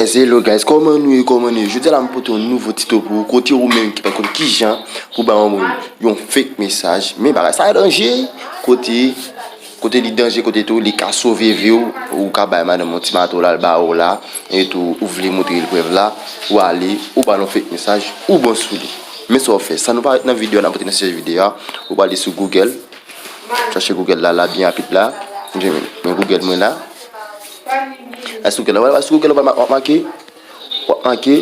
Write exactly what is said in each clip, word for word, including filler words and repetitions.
Yes, hello guys, kòman nou ye, kòman nou ye? Jodi a la m pote yon nouvo tito pou ou, kote ou menm ki pa konn kijan pou bay yon moun yon fake mesaj. Men bagay sa danje, kote, kote li danje, kote tou li ka sove vi w, ou ka bay madanm yon ti mato la, l ba ou la, e tou ou vle montre l prèv la, ou ale, ou ba l yon fake mesaj, ou bon sou li. Men sa w fè, san nou pa ret nan videyo a, n ap antre nan sijè videyo a, ou prale sou Google, chache Google la, la, byen rapid la, men Google mwen la, la sou Google la, w al sou Google, w ap make, w ap make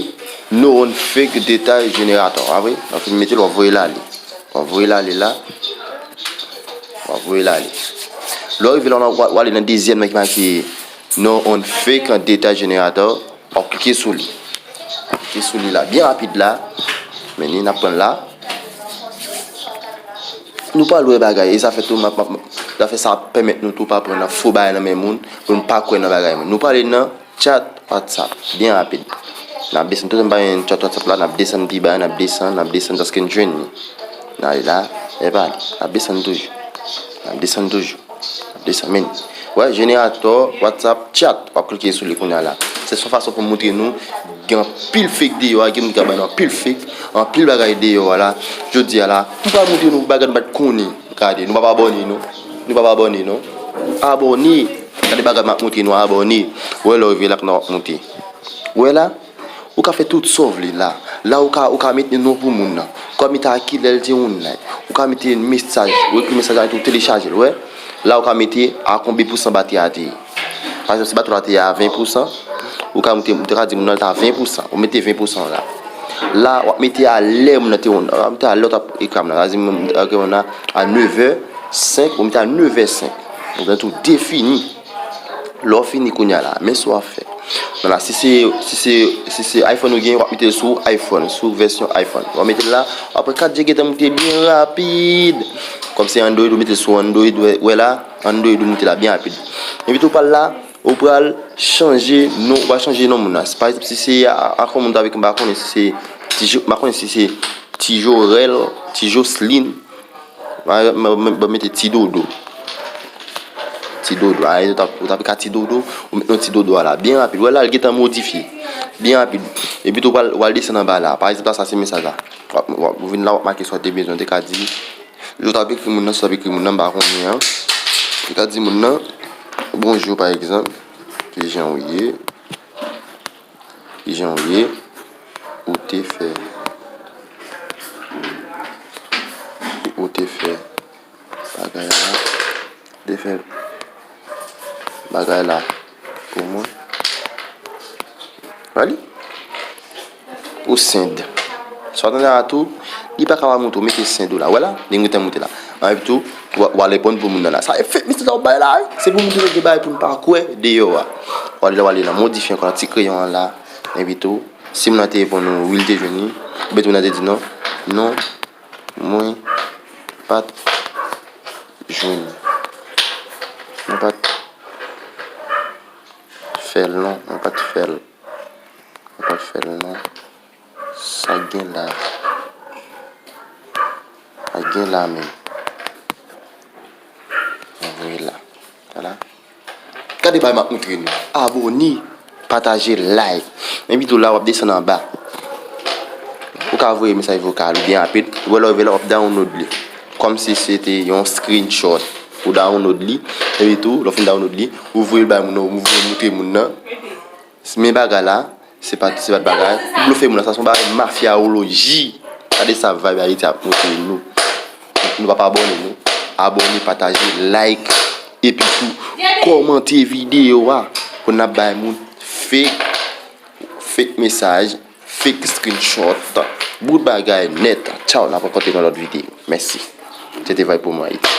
Known Fake Data Generator, w ap fin mete l, w ap voye l ale. W ap voye l ale la. W ap voye l ale. Lè w rive la, w al, w al ale nan dezyèm nan ki make Known Fake Data Generator, w ap klike sou li. Klike sou li la, byen rapid la. Men ni n ap pran la. Nou pral wè bagay, e zafè tou, m ap, m ap, zafè sa ap pèmèt nou tou pa pran nan fo bagay nan men moun, pou nou pa kwè nan bagay moun. Nou prale nan chat WhatsApp, byen rapid. N ap desann, tout moun pa gen chat WhatsApp la, n ap desann pi ba, n ap desann, n ap desann, jiskaske n jwenn li. N ale la, e pa li. N ap desann toujou. N ap desann toujou. N ap desann, men. Wè, jeneratò WhatsApp chat, w ap klike sou li kounye a la. Se yon fason pou montre nou, gen anpil fake deyò a, gen moun ki ap bay nou anpil fake, anpil bagay deyò a la. Jodi a la, m pral montre nou bagay nou pa t konnen. Gade, nou p ap abòne non. Nou p ap abòne non. Abòne. Gade bagay m ap montre nou, abòne. Wè lè w rive la k nan w ap monte. Wè la, ou ka fè tout sa w vle la. La ou ka, ou ka mete non pou moun nan. Ou ka mete a kilè l te online. Ou ka mete mesaj, ou ekri mesaj la epi ou telechaje l, wè. La ou ka mete a konbyen pousan batri a te ye. Pa egzanp, si batri a te ye a ven pousan, ou ka mete, ou te ka di moun nan l ta ven pousan. Ou mete ven pousan la. La, w ap mete a lè moun nan te online. W ap mete a lè w t ap ekri a moun nan. Sa vle di moun nan ekri a moun nan a nevè senk, ou mete a nevè senk. Ou mete tou defini. Lè w fini kounye a la, men sa w ap fè. Men la, si se, si se, si se iPhone ou gen, w ap mete l sou iPhone, sou vèsyon iPhone. W ap mete l la, apre kat G gentan moute byen rapid. Kòm se Android, ou mete l sou Android, wè, wè la, Android ou moute la byen rapid. Epi tou pral la, ou pral chanje non, ou pral chanje non moun nan. Pa egzanp, si se a, a kòman moun ta vle ke m pa konnen si se Tijo, m pa konnen si se Tijorèl, Tijoslin. Mwen, mwen, mwen, mwen mete Ti Dodo. Ti Dodo. A, ou t ap, ou t ap ka Ti Dodo, ou met non Ti Dodo a la. Byen rapid. Wè la, l gentan modifye. Byen rapid. Epi tou, w al, w al desann anba la. Pa egzanp, la, sa se mesaj la. W ap, w ap, ou vin la, w ap make sa w te bezwen. Ou te ka di, ou t ap ekri moun nan, sa w t ap ekri moun nan, m pa konnen an. Ou te ka di moun nan, bonjou, pa egzanp. Kijan ou ye? Kijan w ye? Ou te fè, ou te fè bagay la, ou te fè bagay la pou mwen. Wè li? Ou send. Sa w tande a tou, li pa ka pa moute, ou mete send ou la. Wè la? Li gentan moute la. An, epi tou, w a, w a reponn pou moun nan la. Sa e fake mesaj la w bay la, wi. Se pou moun ki gen bagay pou n pa kwè deyò a. W ale la, w ale nan modifye ankò nan ti kreyon an la. Epi tou, si moun nan te reponn ou, wi, li te jwenn li. Oubyen tou moun nan te di non. Non, mwen pa t jwenn li. Mwen pa t fè l non. Mwen pa t fè l. Mwen pa t fè l non. Sa gen la? Sa gen la menm? Mwen voye la. Vwala. Gade bagay m ap montre nou. Abòne, pataje, like. Men videyo la w ap desann anba. Ou ka voye mesaj vokal ou byen rapid. Ou wè lè w rive la w ap download li. Kòmsi se te yon screenshot. Ou download li. Epi tou, lè w fin download li, ou voye l bay moun nan, ou voye l montre moun nan. Men bagay la, se pa, se pa t bagay. Ou blofe moun nan, sa se yon bagay mafyawoloji. Gade sa Vibe Haiti ap montre nou. Nou p ap abòne nou. Abòne, pataje, like. Epi tou, kòmante videyo a. Pou n ap bay moun fake, fake mesaj, fake screenshot. Bout bagay nèt. Tchaw, n ap rankontre nan lòt videyo. Mèsi. Se te Vibe pou mwen, Haiti.